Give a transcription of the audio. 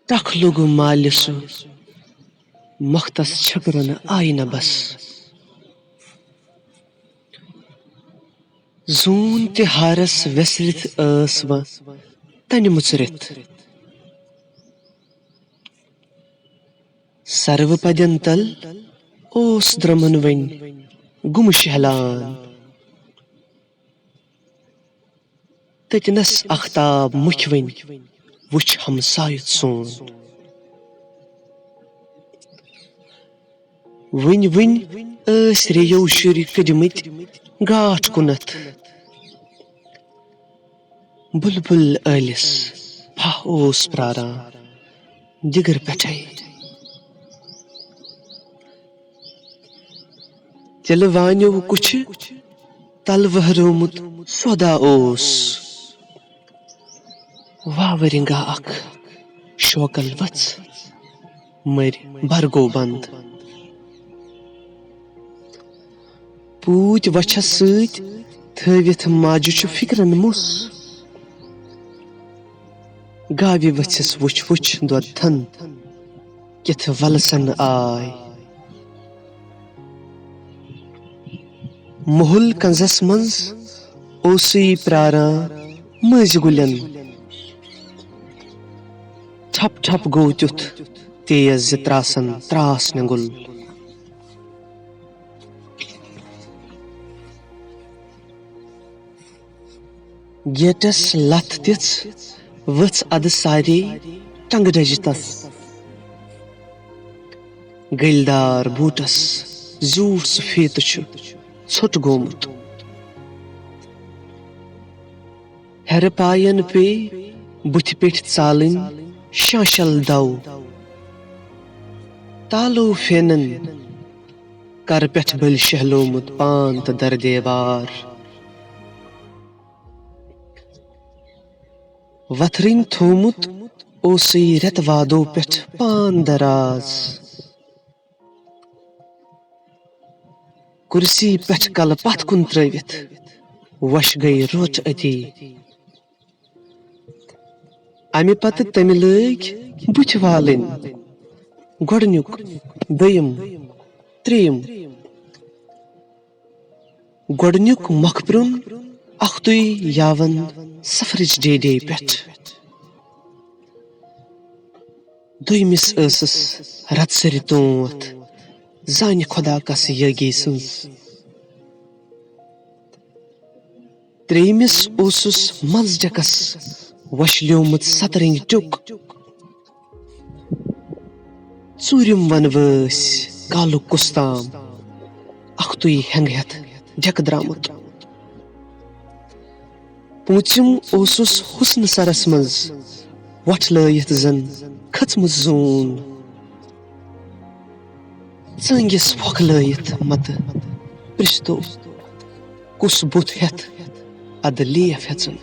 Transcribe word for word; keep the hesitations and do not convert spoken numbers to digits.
ٹکھ لوٚگ مالہِ سُہ، مۄختس چھٔکرن آیہِ نہ بس۔ زوٗن تہِ ہارس ویسرِتھ ٲس وۄنۍ تنہِ مُژرِتھ۔ سروٕ پدٮ۪ن تل اوس درمُن وۄنۍ گُمہٕ شہلان۔ تٔتنس اختاب مُکھۍ وۄنۍ وُچھ ہمسایہِ سون۔ وٕنۍ وٕنۍ ٲسۍ ریٚیو شُرۍ کٔدمٕتۍ گاٹھ کُنتھ۔ بُلبُل ٲلِس پھاہ اوس پراران دِگر پٮ۪ٹھَے۔ تِلہٕ وانیو کُچھِ تل وہرومُت سودا اوس۔ واوٕ رنگا اکھ شوکل ؤژھ، مٔرۍ برگو بند۔ پوٗتۍ وچھس سۭتۍ تھٲوِتھ ماجہِ چھُ فکرن مُس۔ گاوِ ؤژھِس وُچھ وُچھ دۄد تھن کِتھ ولسن آے۔ مُہُل کنزس منز اوسُے پراران مٔنزۍ گُلٮ۪ن۔ ٹھپ ٹھپ گوٚو تیُتھ تیز زِ تراسن تراس نٮ۪نٛگُل۔ گیٹس لتھ دِژ ؤژھ ادٕ سارے ٹنگہٕ ڈجہِ تس۔ گٔلۍ دار بوٗٹس زیوٗٹھ سُہ فیٖتہٕ چھُ ژھوٚٹ گوٚمُت۔ ہیرٕ پاین پیٚیہِ بُتھِ پٮ۪ٹھۍ ژالٕنۍ شانشل دو۔ تالو فینن کرٕ پٮ۪ٹھ بٔلۍ شہلومُت پان تہٕ درٕ دیوار۔ وتھرٕنۍ تھوومُت اوسُے رٮ۪تہٕ وادو پٮ۪ٹھ پان دراز۔ کُرسی پٮ۪ٹھ کلہٕ پتھ کُن ترٲوِتھ وۄش گٔیہِ روٹ أتی۔ امہِ پتہٕ تٔمۍ لٲگۍ بُتھِ والٕنۍ۔ گۄڈٕنیُک، دوٚیِم، ترٛیٚیِم۔ گۄڈٕنیُک مۄکھٕ پرُن اکھتُے یاون سفرٕچ ڈے ڈے پٮ۪ٹھ۔ دوٚیمِس ٲسٕس رژھرِ تونٛتھ، زانہِ خۄدا کس یٲگی سٕنٛز۔ ترٛیٚیمِس اوسُس منٛزٕ ڈٮ۪کس وۄشلیومُت سترنگۍ ٹیُک۔ ژوٗرِم ونہٕ وٲسۍ کالُک کُس تام اکھتُے ہٮ۪نٛگہٕ ہٮ۪تھ ڈٮ۪کہٕ درٛامُت۔ پوٗنٛژِم اوسُس حُسنہٕ سرس منٛز وۄٹھ لٲیِتھ زن کھٔژمٕژ زوٗن۔ ژٲنٛگِس پھۄکھ لٲیِتھ متہٕ پرٛژھتو، کُس بُتھ ہٮ۪تھ ادٕ لیف ہٮ۪ژٕن۔